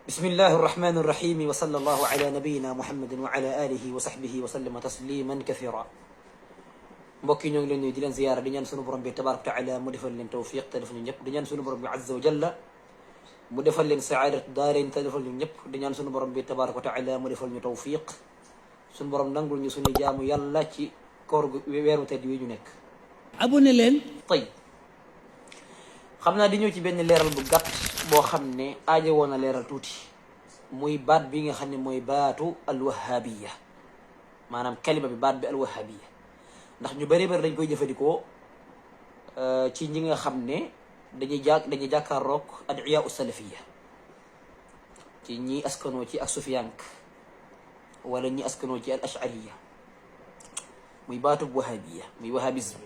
بسم الله الرحمن الرحيم وصلى الله على نبينا محمد وعلى آله وصحبه وسلم تسليما كثيرا. mbokk yi ñoo ngi leen nuyu di leen ziyaara di ñaan sunu borom bi tabaaraka wa taala mu defal leen tawfiq te defal ñu ñëpp di ñaan sunu borom bi azza wa jalla mu defal leen saadat daareen te defal ñu ñëpp di ñaan sunu borom bi tabaaraka wa taala mu defal ñu tawfiq sunu borom nangul ñu sunu jaamu yàlla ci koor gu weeru tedd wi ñu nekk. abonné leen. tey xam naa di ñëw ci benn leeral bu gàtt boo xam ne aaje woon na leeral tuuti muy baat bi nga xam ne mooy baatu alwahabiya maanaam kalima bi baat bi alwahabiya ndax ñu bëri bëri dañ koy jëfandikoo ci ñi nga xam ne dañuy jàkkaarloog adiya u salafiya ci ñi askanoo ci ak sufiyank wala ñi askanoo ci al ashariya muy baatu wahabiya muy wahabisme.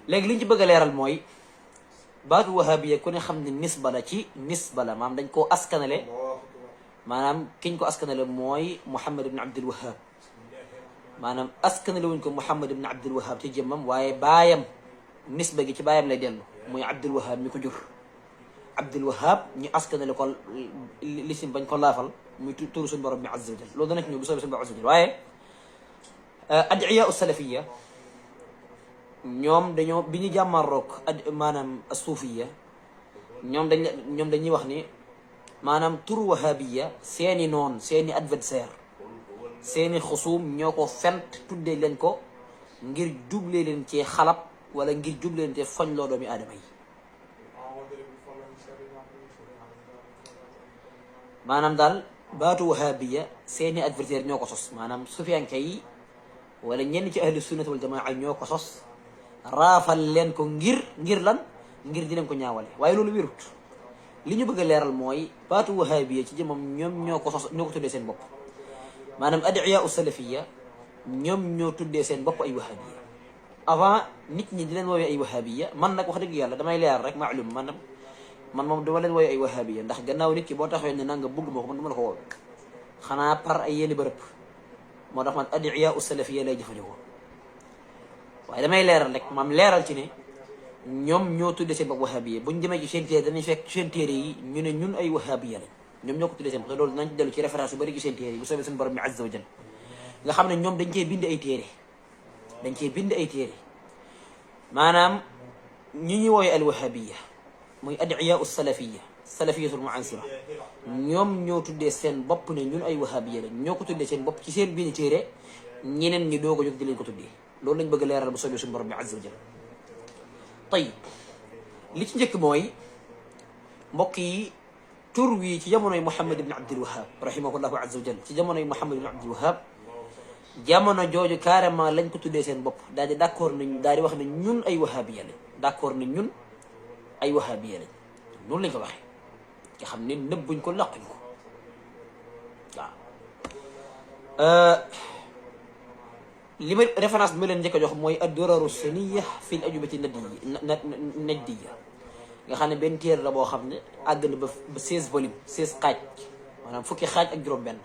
léegi liñ ci bëgg a leeral mooy baatu wahabiya ku ne xam ne nisba la maanaam dañ koo askanale maanaam kiñ ko askanale mooy Muhammad ibn Abdul Wahhab maanaam askanale wuñ ko Muhammad ibn Abdul Wahhab ci jëmmam waaye baayam nisba gi ci baayam lay dellu muy Abdul Wahhab mi ko jur. Abdul Wahhab ñu askanale ko lisim bañ ko laafal muy turu suñu borom bi azza wa jal loolu dana ci ñëw bu soobee suñu borom azza wa jal waaye adiya u salafiya ñoom dañoo bi ñu jàmmarroog maanaam suufiya ñoom dañuy wax ni maanaam turu wahabiya seeni noon seeni adversaire seeni xusuum ñoo ko fent tuddee leen ko ngir jublee leen ci xalab wala ngir jublee leen ci foñ loo doomi aadama yi. maanaam daal baatu wahabiya seeni adversaire ñoo ko sos maanaam sufiyanke yi wala ñenn ci ahlu sunnat wal jamaa ñoo ko sos raafal leen ko ngir lan ngir di leen ko ñaawale waaye loolu wérut. li ñu bëgg a leeral mooy baatu wahabiya ci jëmam ñoom ñoo ko sos ñoo ko tuddee seen bopp maanaam adiya u salafiya ñoom ñoo tuddee seen bopp ay wahabiya avant nit ñi di leen woowee ay wahabiya man nag wax dëgg yàlla damay leeral rek maalum man moom dama leen woowee ay wahabiya ndax gannaaw nit ki boo taxawee ne nanga bëgg ma ko man dama la ko woowe xanaa par ay yenn bërëb moo tax man adiya u salafiya lay jëfandikoo waaye damay leeral rek maam leeral ci ne ñoom ñoo tuddee seen bopp wahabiya buñ demee ci seen téere danañ fekk seen téere yi ñu ne ñun ay wahabiya lañ ñoom ñoo ko tuddee seen bopp te loolu dinañ ci dellu ci référence yu bëri ci seen téere yi bu soobee suñu borom bi azza wa jal nga xam ne ñoom dañ cee bind ay téere maanaam ñi ñuy wooye al wahabiya muy adiya u salafiyatul mu'ansira ñoom ñoo tuddee seen bopp ne ñun ay wahabiya lañ ñoo ko tuddee seen bopp ci seen bind téere ñeneen ñi doog a jóg di leen ko tuddee loolu lañ bëgg a leeral bu soobee suñu borom bi azza wa jal. tayib li ci njëkk mooy mbokk yi tur wi ci jamonoy Muhammad ibn Abdul Wahhab rahimahullahu azza wa jal ci jamonoy Muhammad ibn Abdul Wahhab jamono jooju carrément lañ ko tuddee seen bopp daal di d'accord nañ daal di wax ne ñun ay wahabiya lañ d'accord nañ ñun ay wahabiya lañ noonu lañ ko waxee nga xam ne nëbbuñ ko laquñ ko waaw. li ma référence bi ma leen njëkk a jox mooy ad-duraru saniya fi al-ajubati najdiya nga xam ne benn téere la boo xam ne àgg na ba 16 volume 16 xaaj maanaam fukki xaaj ak juróom-benn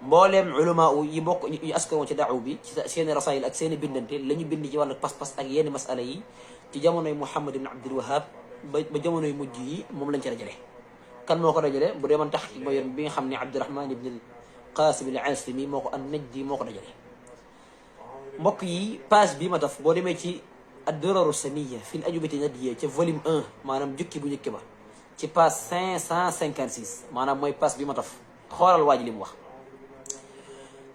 mbooleem ulama yi bokk yi askanoo ci daaw bi ci seeni rasaayil ak seeni bindante la ñu bind ci wàllu pas-pas ak yenn masala yi ci jamonoy Muhammad ibn Abdul Wahhab ba jamonoy mujj yi moom lañ ci dajale. kan moo ko dajale bu dee man tax ma yor bi nga xam ne Abdurahman ibn al-Qasim al-Asimi moo ko an-Najdi moo ko dajale. mbokk yi page bi ma def boo demee ci ad-duraru saniya fi al-ajubati najdiya ca volume 1 maanaam jukki bu njëkk ba ci page 556 maanaam mooy page bi ma def xoolal waa ji li mu wax.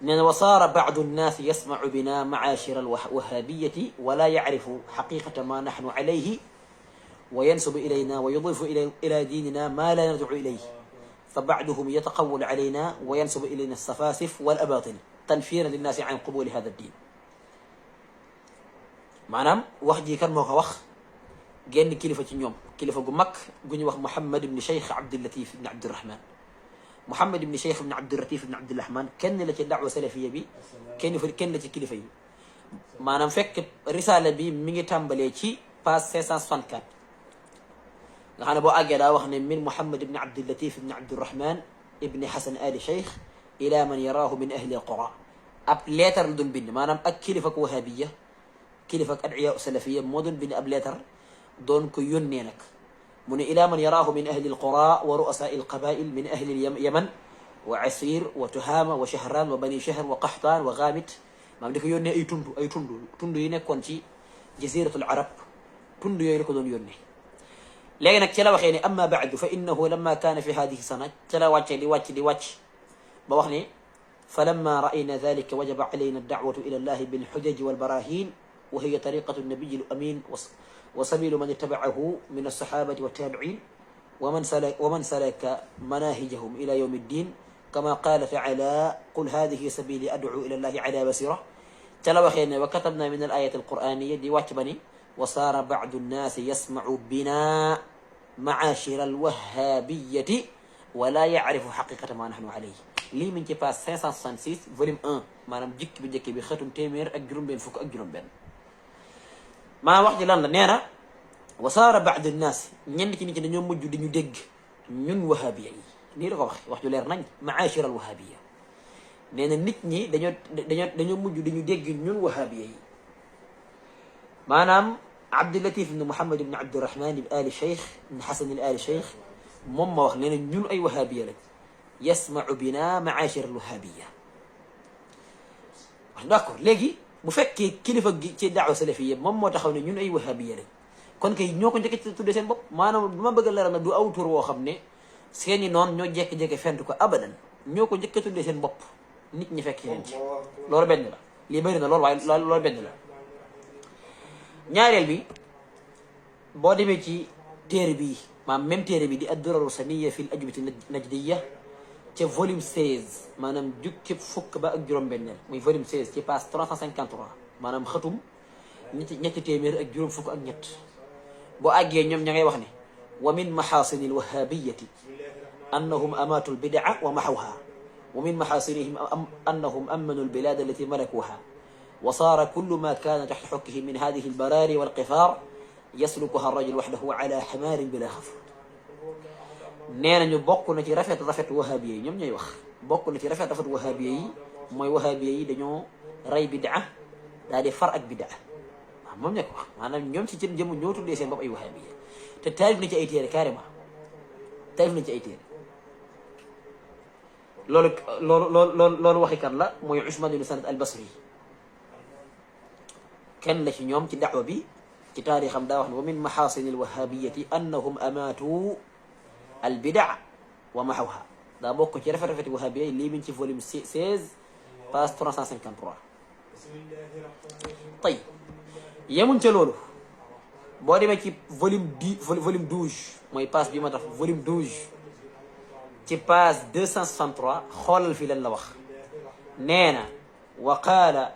nee na wa saara baadu nnaasi yasmacu bina macaashira alwahabiyati wala yacrifu xaqiqata ma naxnu calayhi wa yansubu ilayna wa yudifu ila diinina ma la narjicu ilayhi fa bacduhum yataqawal calayna wa yansubu ilayna alsafaasif walabatil tanfiran linnaasi can qubuli hada ddin. maanaam wax ji kan moo ko wax genn kilifa ci ñoom kilifa gu mag gu ñu wax Muhammad ibn Cheikh Abdulatif ibn Abdirahman Muhammad ibn Cheikh ibn Abdulatif ibn Abdirahman kenn la ci daawa salafiya bi kenn la ci kilifa yi maanaam fekk risaala bi mi ngi tàmbalee ci page 564 nga xam ne boo àggee daa wax ne min Muhammad ibn Abdulatif ibn Abdirahman ibn Hasan ali Cheikh ila man yaraahu min ahli alqura ab leetar la doon bind maanaam ak kilifa ak wahabiya kilifa ak adiya salafiya moo doon bind ab leetar doon ko yónnee nag من إلى من يراه من أهل القرى ورؤساء القبائل من أهل اليمن وعسير وتهامة وشهران وبني شهر وقحطان وغامت ما بدك يوني أي تندو ينكون في جزيرة العرب تندو يكون يوني لكن كلا وخيني أما بعد فإنه لما كان في هذه السنة كلا واتش بوخني فلما رأينا ذلك وجب علينا الدعوة إلى الله بالحجج والبراهين وهي طريقة النبي الأمين وسبيل من اتبعه من الصحابة والتابعين ومن سلك مناهجهم إلى يوم الدين كما قال تعالى قل هذه سبيلي أدعو إلى الله على بصيرة تلوخينا وكتبنا من الآية القرآنية دي واتبني وصار بعض الناس يسمع بنا معاشر الوهابية ولا يعرف حقيقة ما نحن عليه لي من ci page 566 volume 1 maanaam jikki bi njëkk bi xëtum téeméer ak juróom-benn fukk ak juróom-benn maa wax ji lan la nee na wasaara baad naas ñenn ci nit ñi dañoo mujj di ñu dégg ñun wahabiya yi nii la ko wax ju leer nañ maachir al wahabiya nee na nit ñi dañoo mujj di ñu dégg ñun wahabiya yi maanaam Abdulatif ibn Muhammad ibn Abdurahman ibn Ali Cheikh ibn Hasan al Ali Cheikh moom ma wax nee na ñun ay wahabiya lañ yasmau bina maachir al wahabiya d'accord léegi bu fekkee kilifa gi ci daawa salafiya moom moo taxaw ne ñun ay wahabiya lañ kon kay ñoo ko njëkk ci tudde seen bopp maanaam du ma bëgg a leeral nag du aw tur woo xam ne seeni noon ñoo jékki-jékki fent ko abadan ñoo ko njëkk a tudde seen bopp nit ñi fekk leen ci loolu benn la lii bëri na loolu waaye loolu benn la ñaareel bi boo demee ci téere bi maanaam même téere bi di ad-duraru saniya fi l ajubati najdiya ca volume 16 maanaam jukki fukk ba ak juróom-benneel muy volume 16 ci page 353 maanaam xëtum ñetti téeméer ak juróom fukk ak ñett boo àggee ñoom ña ngay wax ne wa min maxaasini alwahabiyati annahum amaatu albidaa wa maxawha wa min maxaasinihim annahum amanu albilad allati malakuha wa saara kullu ma kaana taxta xukkihi min hadihi albaraari walqifaar yaslukuha arrajul waxdahu ala xamaarin bila xafr nee nañu bokk na ci rafet wahabiya yi ñoom ñooy wax bokk na ci rafet wahabiya yi mooy wahabiya yi dañoo rey bidaa daal di far ak bidaa waaw moom ñoo ko wax maanaam ñoom ci seen jëmm ñoo tuddee seen bopp ay wahabiya te taalif na ci ay téere carrément taalif na ci ay téere loolu waxi kan la mooy Usmaan ibn Sanad al Basri kenn la ci ñoom ci da'wa bi ci taarixam daa wax ne wa min maxaasini al wahabiyati annahum amaatu al bidaa wa maxawha daa bokk ci rafet wahabiya lii min ci volume 16 page 353 tey yemuñ ca loolu boo demee ci volume 12 mooy page bi ma tax volume 12 ci page 263 xoolal fi lan la wax nee na wa qaala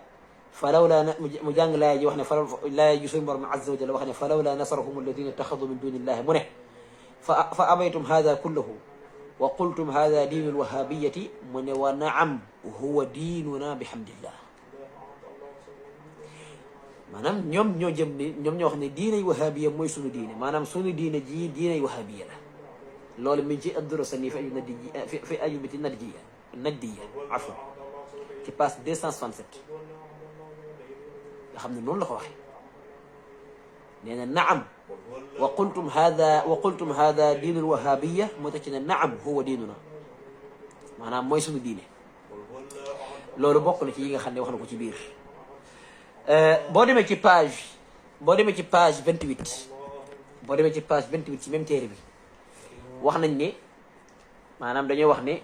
falawla mu jàng laaya ji wax ne laaya ji suñu borom azza wa jalla wax ne falawla nasarahum alladina ittaxadu min duni illahi mu ne fa abaytum hada kullahu wa qultum hada diinu alwahabiyati mu ne wa naam huwa diinuna bihamdillah maanaam ñoom ñoo jëm ni ñoom ñoo wax ne diinay wahabiya mooy sunu diine maanaam sunu diine ji diinay wahabiya la loolu mi ngi ci ad-duraru saniya fi ajubati najdiya afwan ci page 267 nga xam ne noonu la ko waxee nee na naam wa qultum hada diinul wahabiya moo tax ci ne naam huwa diinuna maanaam mooy sunu diine loolu bokk na ci yi nga xam ne wax na ko ci biir boo demee ci page 28 boo demee ci page 28 ci même téere bi wax nañ ne maanaam dañoo wax ne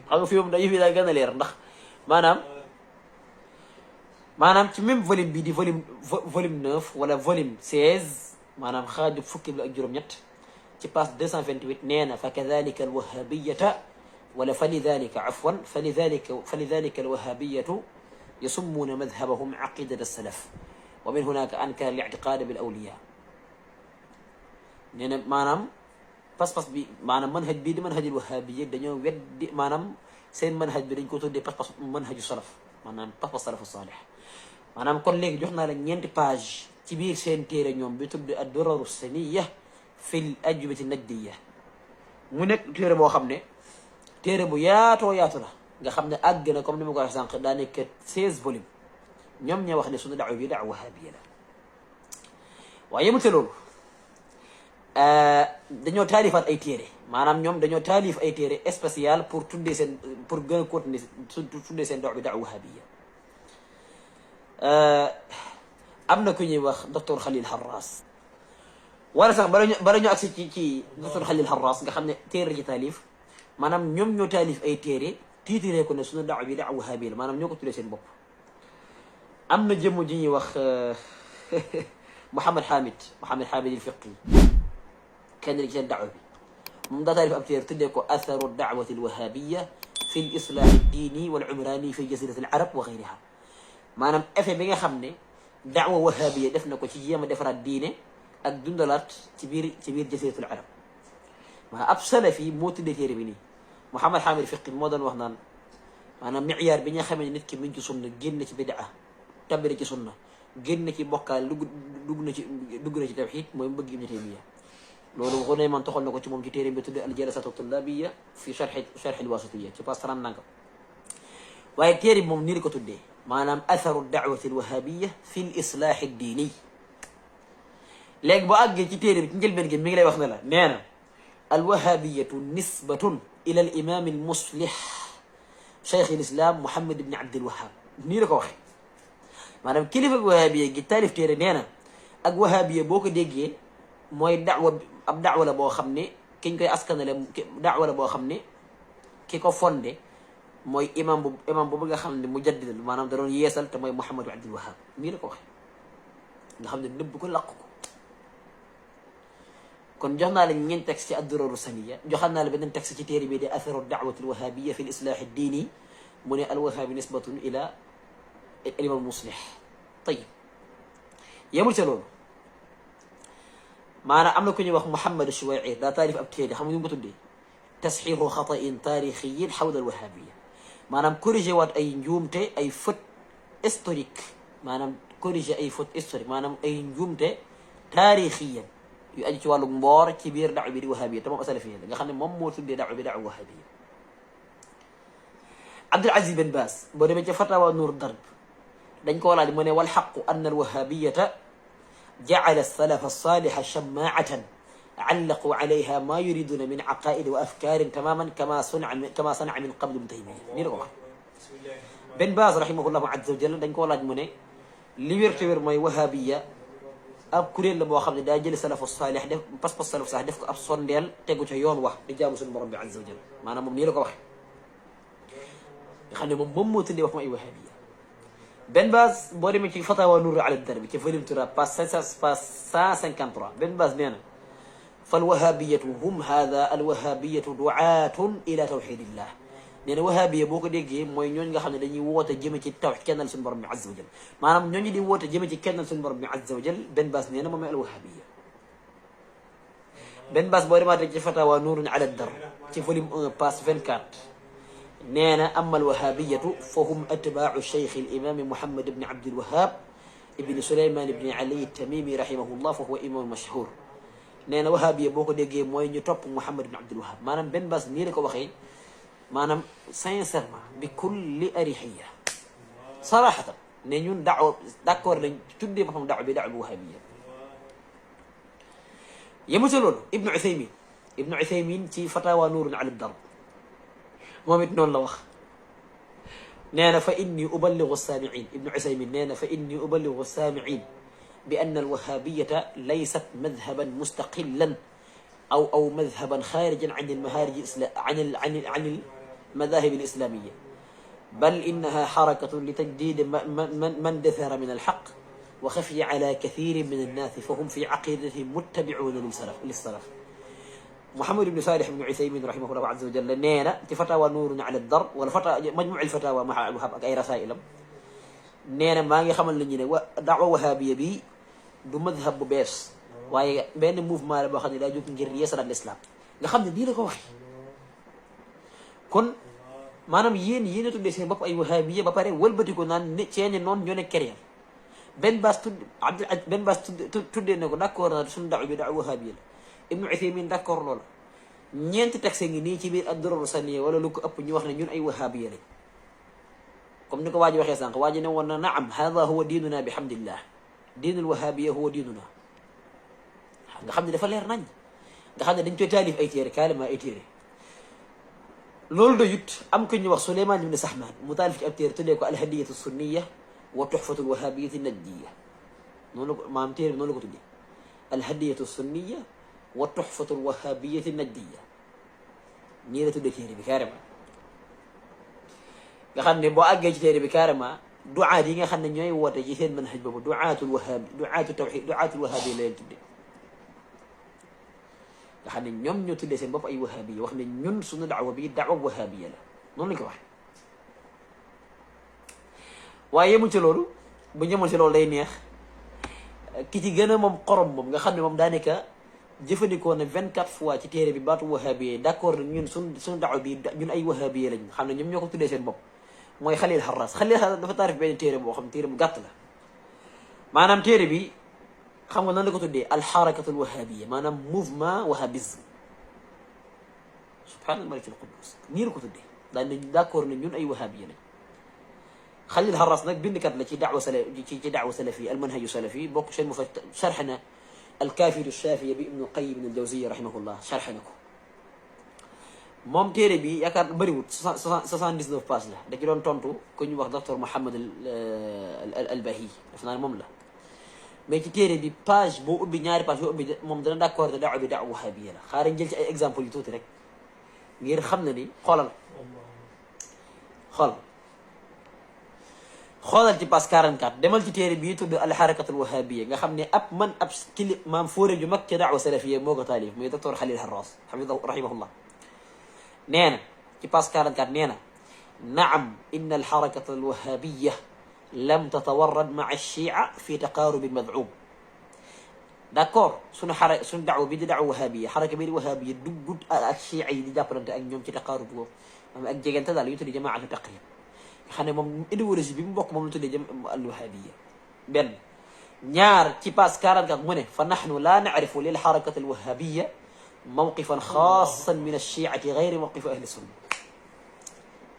xam nga fi moom dañu fi daal gën a leer ndax maanaam ci même volume bi di volume 9 wala volume 16 maanaam xaaju fukki bi ak juróom-ñett ci page 228 nee na fa kadalika alwahabiyata wala falidalika afwan falidalika alwahabiyatu yasummuuna madhabahum aqidata salaf wa min hunaka ankara al-i'tiqad bil awliya nee na maanaam pas-pas bi maanaam manhaj bii di manhajul wahabiya dañoo weddi maanaam seen manhaj bi dañ ko tuddee pas-pas manhaju salaf maanaam pas-pas salafu saalih maanaam kon léegi jox naa la ñeenti page ci biir seen téere ñoom bi tudd ad-duraru saniya fil ajubati najdiya mu nekk téere boo xam ne téere bu yaatoo yaatu la nga xam ne àgg na comme ni ma ko waxee sànq daa nekk 16 volume ñoom ñoo wax ne sunu daawa bi daawa wahabiya la waaye yemul te loolu dañoo taalifaat ay téere maanaam ñoom dañoo taalif ay téere spécial pour tuddee seen pour gën a continuer tuddee seen dox bi daawa wahabiya am na ku ñuy wax docteur Khalil Harras wala sax bala ñu agsi ci docteur Khalil Harras nga xam ne téere ci taalif maanaam ñoom ñoo taalif ay téere tiitiree ko ne suñu daawa bi daawa wahabiya la maanaam ñoo ko tuddee seen bopp am na jëmm ji ñuy wax Mouhamed Hamid al Fiqi kenn ci seen daawa bi moom daa taalif ab téere tuddee ko atharu daawati al wahabiya fi l islahi diini wal umrani fi jazirati al arab wa gayriha maanaam effet bi nga xam ne daawa wahabiya def na ko ci jéem a defaraat diine ak dundalaat ci biir jaziratul arab maa ab salafi moo tuddee téere bi nii Mouhamed Hamid Fiqi moo doon wax naan maanaam miyaar bi nga xamee ne nit ki mi ngi ci sunna génn ci bidaa tabiri ci sunna génn ci bokkaal dugg na ci tawxiid mooy mbëgg Ibn Taymiya loolu waxu ne man toxal na ko ci moom ci téere bi tuddee al jalasatu tullabiya fi sharh al wasitiyya ci pas 30 nanga waaye téere bi moom nii la ko tuddee maanaam atharu daawati al wahabiya fi l islaahi ad diini léegi boo àggee ci téere bi ci njëlbeen gi mi ngi lay wax ne la nee na al wahabiyatu nisbatun ila al imam al muslih cheikh al islam Muhammad ibn Abdul Wahhab nii la ko waxee maanaam kilifa wahabiya gi taalif téere nee na ak wahabiya boo ko déggee mooy ab daawa la boo xam ne kiñ koy askanale daawa la boo xam ne ki ko fondé mooy imam boobu nga xam ne mujaddid maanaam da doon yeesal te mooy Muhammad ibn Abdul Wahhab nii la ko waxee nga xam ne nëbb ko làq ko kon jox naa la ñeent texte ci ad-duraru saniya joxal naa la beneen texte ci téere bi de atharu daawati al-wahabiyya fi al-islah ad-dini mu ne al-wahabi nisbatun ila al-imam al-muslih tayib yemul ca loolu maanaam am na ku ñuy wax Muhammad Shuway'i daa taalif ab téere xam nga ñu ko tuddee tasxiixu xata'in taarixiyin xawla al-wahabiyya maanaam corrigé waat ay njuumte ay faute historique maanaam corrigé ay faute historique maanaam ay njuumte taarixiyan yu aju ci wàllu mboor ci biir daawa bi di wahabiya te moom asalafiya nga xam ne moom moo tuddee daawa bi daawa wahabiya Abdul Aziz Ben Baas boo demee ca fatawa Nuur Darb dañ ko laaj mu ne wal xaqu anna alwahabiyata jacala salafa saliha shamaacatan allaqu alayha ma yuriduna min aqaidi wa afkaarin tamaman kama sanaca min qabl Ibn Taymiya nii la ko wax Ben Baas rahimahullahu azza wa jalla dañ koo laaj mu ne li wér te wér mooy wahabiya ab kuréel la boo xam ne daa jëli salafu saalih def pas-pas salafu saalih def ko ab sondeel tegu ca yoon wax di jaamu suñu borom bi azza wa jalla maanaam moom nii la ko waxe nga xam ne moom moo tuddee wax ma ay wahabiya Ben Baas boo demee ci fatawa Nuur ala Darbi ci volume 3 page 153 Ben Baas nee na fal wahabiyatu hum hada al wahabiyatu duaatun ila tawxidillah nee na wahabiya boo ko déggee mooy ñooñu nga xam ne dañuy woote jëme ci tawxid kennal suñu borom bi azza wa jal maanaam ñooñu di woote jëme ci kennal suñu borom bi azza wa jal Ben Baas nee na moom mooy al wahabiya Ben Baas boo demaatee ci fatawa Nuurun ala Darb ci volume 1 page 24 nee na ama alwahabiyatu fa hum atbaau cheikh alimami Muhammad ibni Abdul Wahhab ibni Suleyman ibni Ali Tamimi rahimahullah fa huwa imam mashhur nee na wahabiya boo ko déggee mooy ñu topp Muhammad ibni Abdul Wahhab maanaam Ben Baas nii la ko waxee maanaam sincèrement bi kulli arixiya sarahatan ne ñun daawa d'accord lañ tuddee boppam daawa bi daawa bi wahabiya yemu ca loolu Ibnu Uthaymin ci fatawa Nuurun ala Darb moom it noonu la wax nee na fa inni uballigu saamiin Ibnu Uthaymin nee na fa inni uballigu saamiin bi anna alwahabiyata laysat madhaban mustaqillan aw madhaban xaarijan an almahaarij an المذاهب الإسلامية بل إنها حركة لتجديد من دثر من الحق وخفي على كثير من الناس فهم في عقيدتهم متبعون للسلف محمد بن صالح بن عثيمين رحمه الله عز وجل نينا في فتاوى نور على الدرب ولا مجموع الفتاوى مع الوهاب أي رسائلهم نينا ما يخمل لنا دعوة وهابية بي du madhab bu bees waaye benn mouvement la boo xam ne daa jóg ngir yeesalaat l'islam nga xam ne nii la ko waxe kon maanaam yéen a tuddee seen bopp ay wahabiya ba pare wëlbati ko naan ne seeni noonu ñoo ne keréer Ben Baas tuddee na ko d'accord na suñu daaw bi daaw wahabiya la Ibnu Uthaymin d'accord loola ñeenti texte ngi nii ci biir ad-Durar Saniya wala lu ko ëpp ñu wax ne ñun ay wahabiya lañ comme ni ko waa ji waxee sànq waa ji ne woon na naam hada huwa diinuna bihamdillah diinul wahabiya huwa diinuna nga xam ne dafa leer nañ nga xam ne dañ koy taalif ay téere carrément ay téere loolu doyut am ko ñu wax Souleymane ibn Sahman mu taalif ci ab téere tuddee ko alhadiyatu sunniya wa tuhfatu alwahabiyati najdiya noonu la ko maanaam téere bi noonu la ko tuddee alhadiyatu sunniya wa tuhfatu alwahabiyati najdiya nii la tuddee téere bi carrément nga xam ne boo àggee ci téere bi carrément duaat yi nga xam ne ñooy woote ci seen manhaj boobu duaatul wahabi duaatu tawxid duaatul wahabi la leen tuddee nga xam ne ñoom ñoo tuddee seen bopp ay wahabiya wax ne ñun suñu daawa bi daawa wahabiya la noonu lañ ko waxee waaye yemul ci loolu bu ñemul ci loolu day neex ki ci gën a moom xorom moom nga xam ne moom daanaka jëfandikoo na 24 fois ci téere bi baatu wahabiya d'accord na ñun suñu daawa bi ñun ay wahabiya lañ xam ne ñoom ñoo ko tuddee seen bopp mooy Xalil Harras Xalil Harras dafa taarif benn téere boo xam téere bu gàtt la maanaam téere bi xam nga nan la ko tuddee alxarakatul wahabiya maanaam mouvement wahabisme subhaanal malikil quddus nii la ko tuddee daan nañ d'accord ne ñun ay wahabiya lañ Xalil Harras nag bindkat la ci daawa ci daawa salafi almanhaju salafi bokk seen mu fa sharx na alkaafiru shaafiya bi ibnu qayyim al jawziya rahimahullah sharx na ko moom téere bi yaakaar bëriwut 79 pages la da ci doon tontu ku ñu wax docteur Mouhamed al Bahi def naa ne moom la mais ci téere bi page boo ubbi ñaari page boo ubbi moom dana d'accord te daawa bi daawa wahabiya la xaaral jël ci ay exemple yu tuuti rek ngir xam ne ni xoolal ci page 44 demal ci téere bii tudd alxarakatul wahabiya nga xam ne ab kili maam fóore ju mag ci daawa salafiya moo ko taalif muy docteur Xalil Harras xafidahu rahimahullah nee na ci page 44 nee na naam inna alxarakata alwahabiya lam tatawarrad maa alchia fi taqaarubi almad'um d'accord suñu daawa bi di daawa wahabiya xaraka bi di wahabiya duggut ak chia yi di jàppalante ak ñoom ci taqaarub boobu ak jegante daal yu tuddi jamaatu taqrib nga xam ne moom idéologie bi mu bokk moom la tuddee alwahabiya benn ñaar ci page 44 mu ne fa nahnu la nacrifu lil xarakati alwahabiya mawqifan xaasan min alchiati gayri mawqifi ahli sunna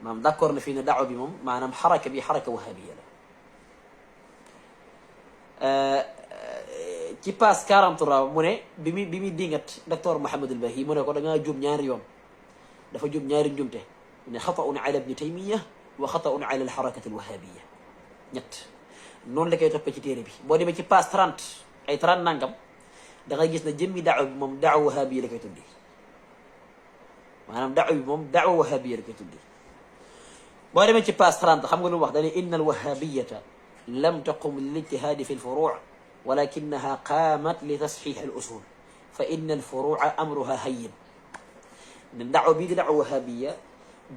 maanaam d'accord na fii ne daawa bi moom maanaam xaraka bi xaraka wahabiya la ci page 43 mu ne bi muy dingat docteur Mouhamed al Bahi mu ne ko da ngaa juum ñaari yoon dafa juum ñaari njumte ne xataun ala ibni taymiya wa xataun ala alxarakati alwahabiya ñett noonu la koy toppee ci téere bi boo demee ci page 30 ay 30 nangam da ngay gis ne jëmmi daawa bi moom daawa wahabiya la koy tuddi maanaam daawa bi moom daawa wahabiya la koy tuddi boo demee ci page 30 xam nga lu mu wax dane inna alwahabiyata lam taqum lilijtihaadi fi lfuruu walakinaha qaamat li tasxiix al usul fa inna alfuruuca amruha hayyin ne daawa bii di daawa wahabiya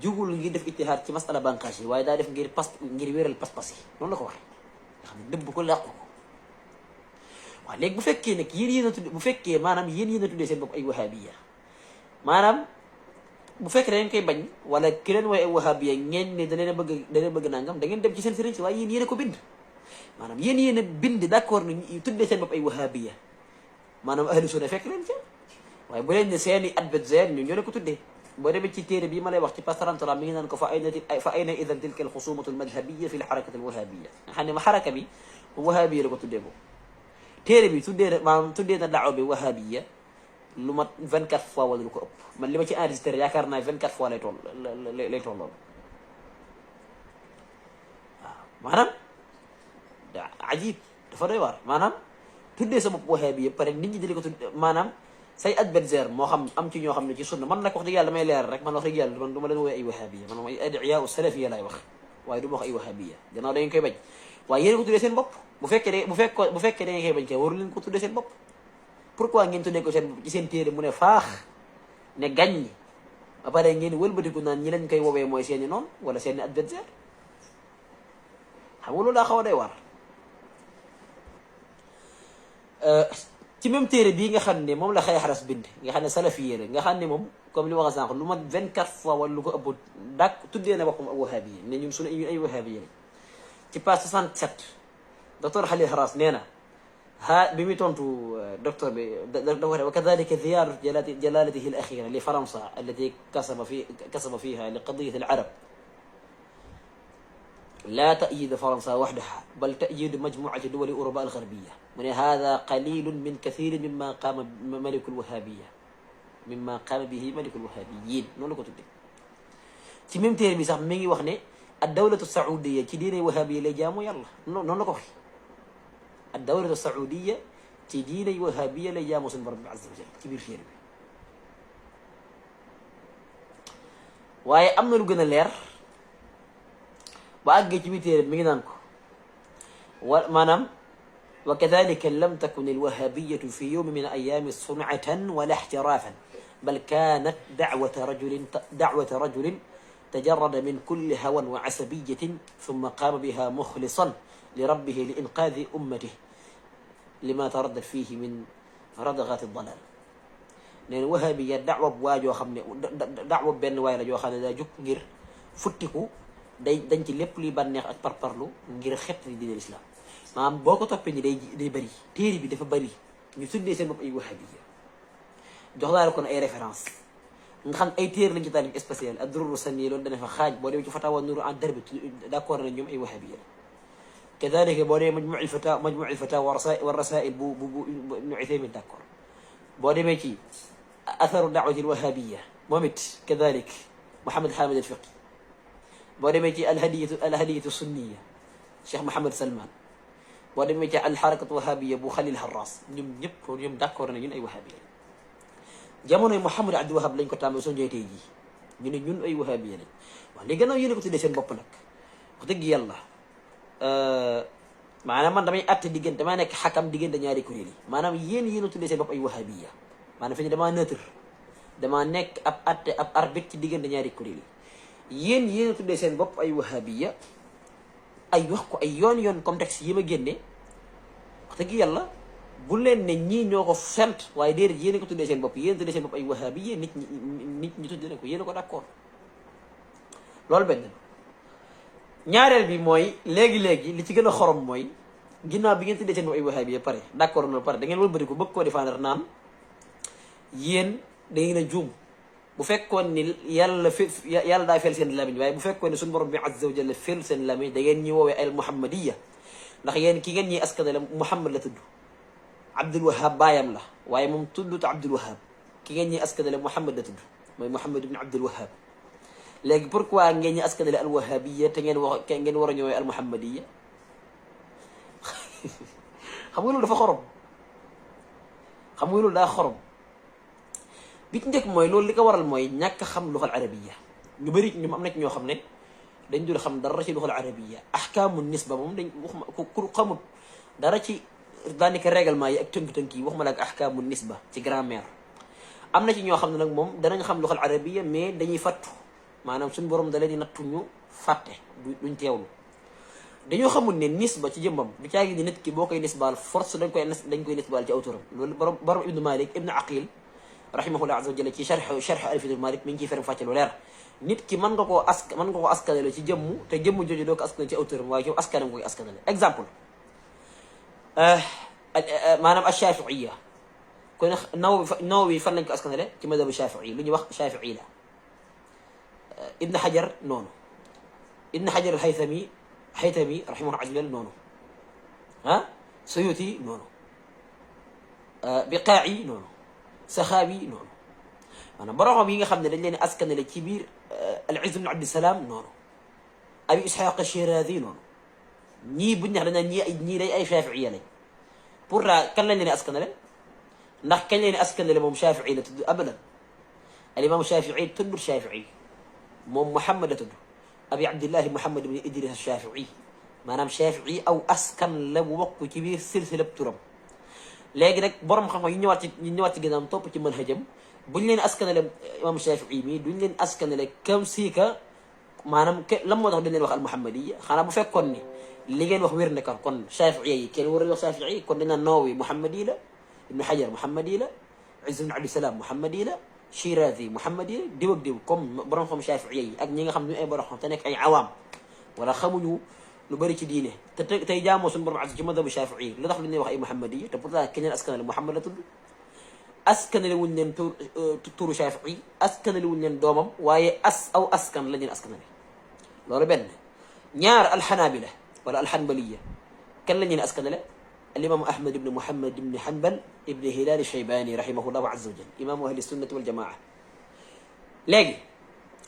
jugul ngir def ijtihaad ci masala banqaas yi waaye daa def ngir wéral pas-pas yi noonu la ko waxee nga xam ne dëbb ko làqu ko waaw léegi bu fekkee nag yéen a tudd bu fekkee maanaam yéen a tuddee seen bopp ay wahabiya maanaam bu fekkee da ngeen koy bañ wala ki leen wooy ay wahabiya ngeen ne dana bëgg nangam da ngeen dem ci seen sëriñ si waaye yéen a ko bind maanaam yéen a bind d'accord na tuddee seen bopp ay wahabiya maanaam ahlu sunna fekk leen ci waaye bu leen ne seeni adversaire ñu ñoo ne ko tuddee boo demee ci téere bii ma lay wax ci page 33 mi ngi naan ko fa ayna idan tilka alxusumatu almadhabiya fi lxarakati alwahabiya nga xam ne ma xaraka bi wahabiya la ko tuddee boobu téere bi tuddee na daawa bi wahabiya lu mat 24 fois wala lu ko ëpp man li ma ci enregistré yaakaar naa 24 fois lay tolloon waaw maanaam ajib dafa doy waar maanaam tuddee sa bopp wahabiya pare nit ñi di ko tuddee maanaam say adversaire moo xam am ci ñoo xam ne ci sunna man nag wax dëgg yàlla damay leer rek man wax dëgg yàlla man du ma leen wooye ay wahabiya man ay adiya salafiya laay wax waaye du ma wax ay wahabiya gannaaw da ngeen koy bañ waaye yéen ko tuddee seen bopp bu fekkee da ngeen koy bañ kay waru leen ko tuddee seen bopp pourquoi ngeen tuddee ko seen ci seen téere mu ne faax ne gañ ba pare ngeen wëlbatiku naan ñi lañ koy woowee mooy seeni noonu wala seeni adversaire xam nga loolu daa xaw a day war ci même téere bii nga xam ne moom la Xalil Harras bind nga xam ne salafiyé la nga xam ne moom comme li wax sànq lu mat 24 fois wala lu ko ëpp dak tuddee na boppam ak wahabiya ne ñun suñu ay wahabiya lañ ci page 67 docteur Xalil Harras nee na bi muy tontu docteur bi dafa wax wa kadalika ziyaratu jalalatihi al axira li Faransa allati kasaba fiha li qadiyati al arab لا تأييد فرنسا وحدها بل تأييد مجموعة دول أوروبا الغربية. من هذا قليل من كثير مما قام ملك الوهابية، مما قام به ملك الوهابيين. noonu la ko tuddee ci même téere bi sax mi ngi wax ne ad-dawlatu saoudiya ci diine wahabiya lay jaamu yàlla. noonu la ko waxee ad-dawlatu saoudiya ci diine wahabiya lay jaamu suñu borom bi azza wa jalla ci biir téere bi. waaye am na lu gën a leer ba àggee ci biir téere bi mi ngi naan ko wa maanaam wa kadalika lam takun alwahabiyatu fi yawmin min ayami sun'atan wala ihtirafan bal kanat da'wata rajulin tajarrada min kulli hawan wa asabiyatin thumma qama biha mukhlisan li rabbih li inqadhi ummatihi lima taraddat fihi min radaghat ad-dalal. neen wahabiya da'wa bu waajoo xam ne da'wa benn waay la joo xam ne daa jóg ngir futtiku dañ ci lépp luy bànneex ak parparlu ngir xet li diine l'islam. maanaam boo ko toppee ni day bëri téere bi dafa bëri ñu tuddee seen bopp ay wahabiya jox laa la kon ay référence nga xam ay téere lañ ci taalif spécial ad-durru sanniya loolu dana fa xaaj boo demee ci fatawa nuru an darbi d'accord nañ ñoom ay wahabiya la. kadalika boo demee majmu' al-fatawa wa rasail bu Ibn Uthaymin d'accord. boo demee ci atharu da'wati al-wahabiyya moom it kadalik Muhammad Hamid al-Fiqi. boo demee ci alhadiyatu sunniya Cheikh Mohammed Salman. boo demee ci alxarakatu wahabiya bu Khalil Harras ñoom ñëpp d'accord na ñun ay wahabiya. jamonoy Mouhamed Abdul Wahab lañ ko tàmbali soo njëytee ji ñu ne ñun ay wahabiya lañ. wax léegi gannaaw yéen a ko tuddee seen bopp nag wax dëgg yàlla maanaam man damay atte diggante damaa nekk xakam diggante ñaari kuréel yi. maanaam yéen a tuddee seen bopp ay wahabiya maanaam fi ne damaa neutre damaa nekk ab atte ab arbitre ci diggante ñaari kuréel yi. yéen a tuddee seen bopp ay wahabiya ay wax ko ay yoon contexte yi ma génne wax dëgg yàlla bu leen ne ñii ñoo ko fent waaye déedéet yéen a ko tuddee seen bopp yéen tuddee seen bopp ay wahabiya nit ñi tuddee ko yéen a ko d'accord. loolu benn ñaareel bi mooy léegi li ci gën a xorom mooy ginnaaw bi ngeen tuddee seen bopp ay wahabiya pare d'accord na pare da ngeen wëlbati ko bëgg koo défendre naan yéen da ngeen a juum. bu fekkoon ni yàlla daa fel seen lamiñ waaye bu fekkoon ni suñu borom bi azza wa jalla fel seen lamiñ da ngeen ñi woowee al muhammadiya ndax yéen ki ngeen ñi askanale Muhammad la tudd Abdul Wahab baayam la waaye moom tuddut Abdul Wahab ki ngeen ñi askanale Muhammad la tudd mooy Muhammad ibn Abdul Wahab. léegi pourquoi ngeen ñi askanale al wahabiya te ngeen war a ñëwee al muhammadiya xam nga loolu dafa xorom xam nga loolu daa xorom. bi ci njëkk mooy loolu li ko waral mooy ñàkk xam luxal arabiya. ñu bëri ñoom am na ci ñoo xam ne dañ dul xam dara ci luxal arabiya. ahkaamu nisba moom dañ waxuma ku xamut dara ci daanaka règlement yi ak tënk-tënk yi waxuma la ak ahkaamu nisba ci grammaire. am na ci ñoo xam ne nag moom danañ xam luxal arabiya mais dañuy fattu maanaam suñu borom da leen di nattu ñu fàtte duñ teewlu. dañoo xamul ne nisba ci jëmbam du caagi di nit ki boo koy nisbaal force dañ koy nisbaal ci autoram. loolu borom Ibnu Malik Ibnu Aqil rahimahullah azza wa jalla ci sharh Alfiyatul Malik mi ngi ciy feram fàcce lu leer. nit ki mën nga koo askanale ci jëmmu te jëmmu jooju doo ko askanale ci autoram waaye ci askanam koy askanale. exemple maanaam ash-Shafi'iyya kon Nawawi fan lañ ko askanale ci madhabu Shafi'i lu ñuy wax Shafi'i la. Ibn Hajar noonu Ibn Hajar al-Haythami rahimahullah azza wa jalla noonu Suyuti noonu Biqaa'i noonu Saxaabi noonu maanaam borom yi nga xam ne dañ leen askanale ci biir al-Izz ibn Abdissalaam noonu Abi Isxaaq Shiraazi noonu ñii buñ neex dañ naan ñii day ay Shaafi'iyya lañ. pourtant kan lañ leen askanale ndax kañ leen askanale moom Shaafi'i la tudd abadan. al-imaam Shaafi'i tuddul Shaafi'i moom Muhammad la tudd Abi Abdillahi Muhammad ibn Idris Shaafi'i maanaam Shaafi'i aw askan la bu bokk ci biir silsila turam. léegi nag borom xam-xam yi ñëwaat ci ginnaaw topp ci manhajam buñ leen askanale imam Shafi'i mii duñ leen askanale comme si que maanaam lan moo tax duñ leen wax al muhammadiyya xanaa bu fekkoon ni li ngeen wax wér na kon Shafi'i yi kenn war a wax Shafi'i kon dañ naan Nawawi muhammadi la Ibn Hajar muhammadi la Izz ibn Abdissalaam muhammadi la Shirazi muhammadi la diw ak diw comme borom xam Shafi'i yi ak ñi nga xam ñu ay borom xam te nekk ay awaam wala xamuñu lu bëri ci diine te tey jaamoo suñu borom azza ci madhabu Shafi'i lu tax lu ñuy wax ay muhammadi te pourtant keneen askanale Muhammad la tudd. askanale wuñ leen turu Shafi'i askanale wuñ leen doomam waaye aw askan la ñu askanale loolu benn. ñaar alxanaabila wala alxanbaliya kan la ñu ne askanale الإمام أحمد بن محمد بن حنبل ابن هلال الشيباني رحمه الله عز وجل إمام أهل السنة والجماعة léegi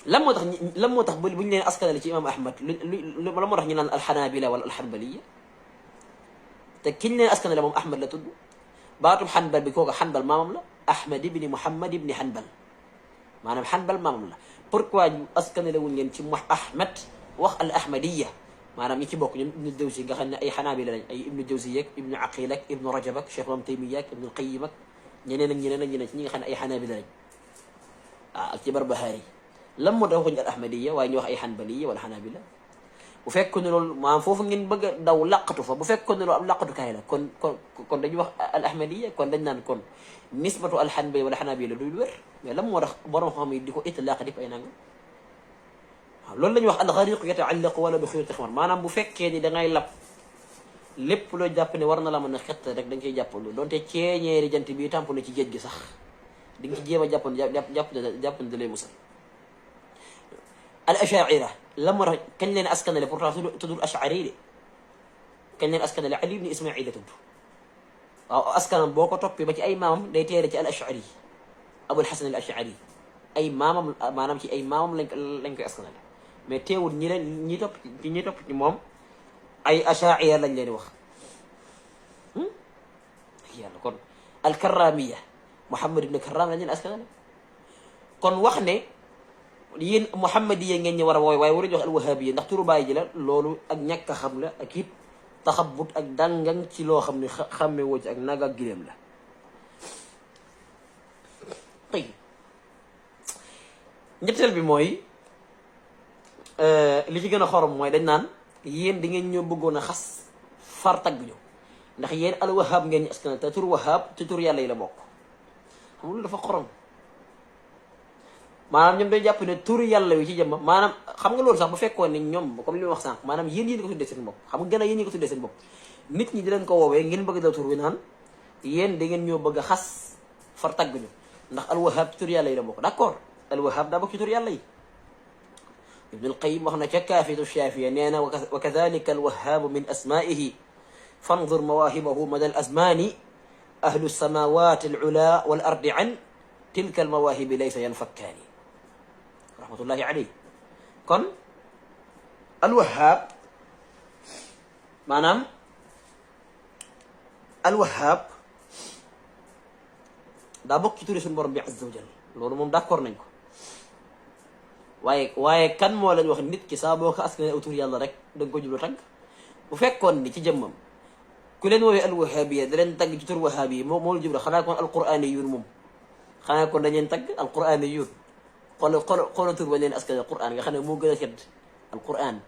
lan moo tax bu ñu leen askanale ci imam Ahmad lan moo tax ñu naan alxanaabila wala alxanbaliya te kiñ leen askanale moom Ahmad la tudd baatub xanbal bi kooku xanbal maamam la Ahmad ibni Muhammad ibni Hanbal maanaam xanbal maamam la pourquoi ñu askanale wuñ leen ci Ahmad wax al ahmadiya maanaam ñi ci bokk ñoom ibnu Jawzi nga xam ne ay xanaabila lañ ay ibnu Jawzi ak ibnu Aqil ak ibnu Rajab ak Cheikh Ibn Taymiya ak ibnu Qayyim ak ñeneen ak ñeneen ak ñeneen ci ñi nga xam ne ay xanaabila lañ ak ci Barbahari lan moo tax waxuñu al ahmadiya waaye ñu wax ay xanbaliya wala xanaabila bu fekkoon ne loolu maanaam foofu ngeen bëgg a daw laqatu fa bu fekkoon ne loolu am laqatukaay la kon dañuy wax al ahmadiya kon dañ naan kon nisbatu al xanbaliya wala xanaabila du wér mais lan moo tax borom xam yi di ko itlaq dip ay nanga waaw loolu la ñuy wax alxariqu yataallaqu wala bi xuyuti xamar maanaam bu fekkee ni da ngay lab lépp loo jàpp ne war na la mën a xett rek da nga koy jàpp loolu donte ceeñeeri jant bi tàmp na ci géej gi sax di nga ci jéem a jàpp ne da lay musal al ashaira la moo tax kañ leen askanale pourtant tuddul ashari de kañ leen askanale Ali ibn Ismail la tudd waaw askanam boo ko toppee ba ci ay maamam day teere ci al ashari Abul Hasan al ashari ay maamam maanaam ci ay maamam lañ koy askanale mais teewul ñi topp ci moom ay ashaira lañ leen di wax yàlla kon al karramiya Muhammad ibn Karram lañ leen askanale kon wax ne yéen muhammadiya ngeen ñu war a wooy waaye waruñu wax al wahabiya ndax turu baay ji la loolu ak ñàkk a xam la ak it taxabut ak dàngang ci loo xam ne xamme woo ci ak naga ak gileem la tey ñetteel bi mooy li ci gën a xorom mooy dañ naan yéen di ngeen ñoo bëggoon a xas far tagg ñu ndax yéen al wahab ngeen ñu askan te tur wahab te tur yàlla yi la bokk xam nga loolu dafa xorom maanaam ñoom day jàpp ne turu yàlla wi ci jëmm maanaam xam nga loolu sax bu fekkoon ne ñoom comme li ma wax sànq maanaam yéen ko tuddee seen bopp xam nga gën a yéen ñi ko tuddee seen bopp nit ñi di leen ko woowee ngeen bëgg da tur wi naan yéen da ngeen ñoo bëgg a xas far tagg ñu ndax alwahab ci tur yàlla yi la bokk d'accord alwahab daa bokk ci tur yàlla yi ibn al-Qayyim wax na ca kaafiyatu shaafiya nee na wa kadhalika alwahabu min asmaihi fanzur mawahibahu mada al azmani ahlu samawati al ula wal ardi an tilka al mawahibi laysa yanfakkaani rahmatullahi alayhi kon alwahab maanaam alwahab daa bokk ci turi suñu borom bi azza wa jal loolu moom d'accord nañ ko waaye kan moo lañ wax nit ki saa boo ko askan aw tur yàlla rek da nga ko jublu tagg bu fekkoon ni ci jëmmam ku leen woowee alwahabiya da leen tagg ci tur wahabi moo la jublu xanaa kon alquraniyun moom xanaa kon dañ leen tagg alquraniyun xoolal tur ba leen askan alquran nga xam ne moo gën a sedd alquran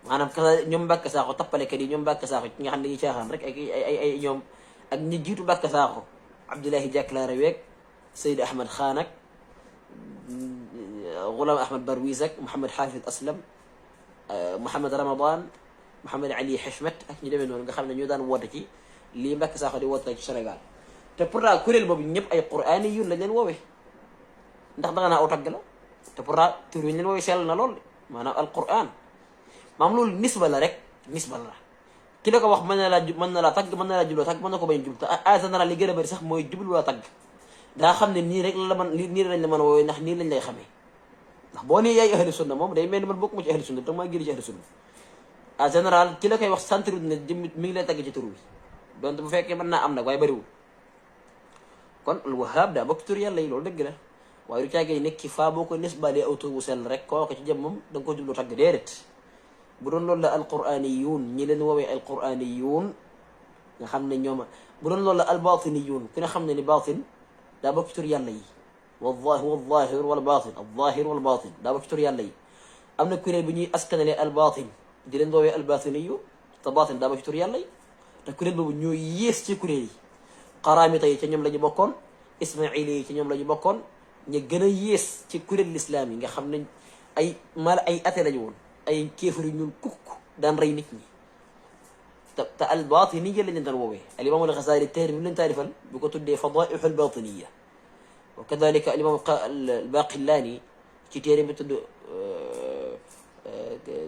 maanaam ka ñoom Mbàkke Saaxo tappalekat yi ñoom Mbàkke Saaxo ci nga xam ne dañuy caaxaan rek ay ñoom ak ñi jiitu Mbàkke Saaxo Abdullahi Jaklaare weeg Seyd Ahmad Xaan ak Gulam Ahmad Barwis ak Mouhamed Xaafid Aslam Mouhamed Ramadan Mouhamed Ali Heshmet ak ñu demee noonu nga xam ne ñoo daan woote ci lii Mbàkke Saaxo di woote ci Sénégal te pourtant kuréel boobu ñëpp ay qur'aani yun lañ leen woowee ndax danga naa aw tagg la te pourtant tur wi ñu leen woowee sell na lool maanaam alquran maam loolu nisba la rek nisba la ki la ko wax mën na laa tagg mën na laa jubloo tagg mën na ko bañ jublu te en général li gën a bëri sax mooy jublu la tagg daa xam ne nii rek la mën nii lañ la mën a woowee ndax nii lañ lay xamee ndax boo nee yaay ahlu sunna moom day mel ni man bokk ma ci ahlu sunna te maa génn ci ahlu sunna en général ki la koy wax centre ne mi ngi lay tagg ci tur wi donte bu fekkee mën naa am nag waaye bëriwul kon al wahab daa bokk tur yàlla yi loolu dëgg la waaye du caagee nekk ki faa boo ko nisbalee aw tur wu sell rek kooku ci jëmmam da nga ko jublu tagg déedéet bu doon loolu la alquraniyun ñi leen woowee alquraniyun nga xam ne ñoom bu doon loolu la albatiniyun ku ne xam ne ni batin daa bokk ci tur yàlla yi walzahir walbatin alzahir walbatin daa bokk ci tur yàlla yi am na kuréel bi ñuy askanalee albatin di leen woowee albatiniyun te batin daa bokk ci tur yàlla yi te kuréel boobu ñoo yées ci kuréel yi qaramita yi ca ñoom la ñu bokkoon ismaili yi ci ñoom la ñu bokkoon ñu gën a yées ci kuréel l'islam yi nga xam ne ay mala ay ate lañu woon ay kéefar yu ñuul kukk daan rey nit ñi te al batiniya lañ leen daan woowee al imam al Ghazali téere bi leen taarifal bu ko tuddee fadaihu al batiniya wa kadalika al imam al Baqillani ci téere bi tudd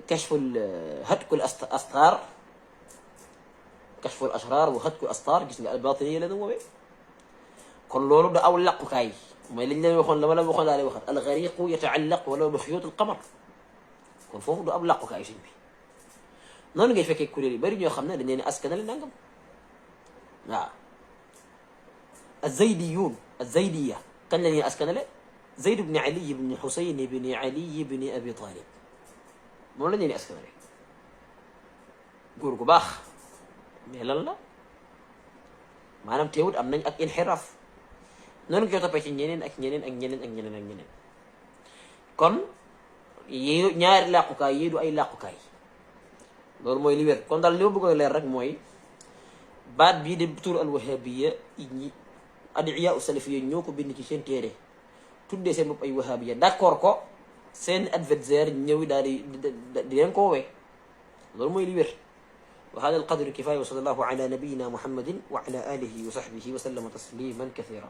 kashful hatkul astar kashful ashrar wa hatkul astar gis nga albatiniya la nu woowee kon loolu da aw laqukaay mooy liñ leen waxoon lama la waxoon daa lay waxat alxariqu yataallaq wala bi xuyuut alqamar kon foofu du ab laqukaay suñ bi noonu ngay fekkee kuréel yi bari ñoo xam ne dañ leen askanale nangam waaw الزيديون الزيدية كان لن أسكن له زيد بن علي بن حسين بن علي بن أبي طالب مو لن أسكن له قول باخ مهلا لا ما نم تيود أم نج أك انحراف نون كيوتا بيشين ñeneen kon yi ñaari làqukaay yi du ay làqukaay loolu mooy li wér kon daal li ma bëggoon leer rek mooy baat bii de tur al wahabiya ñi adiya salafiya ñoo ko bind ci seen téere tuddee seen bopp ay wahabiya d'accord ko seen adversaire ñëw daal di leen ko woowee loolu mooy li wér wa hada al qadru kifaya wa sallallahu ala nabiyyina muhammadin wa ala alihi wa sahbihi wa sallama tasliman kathira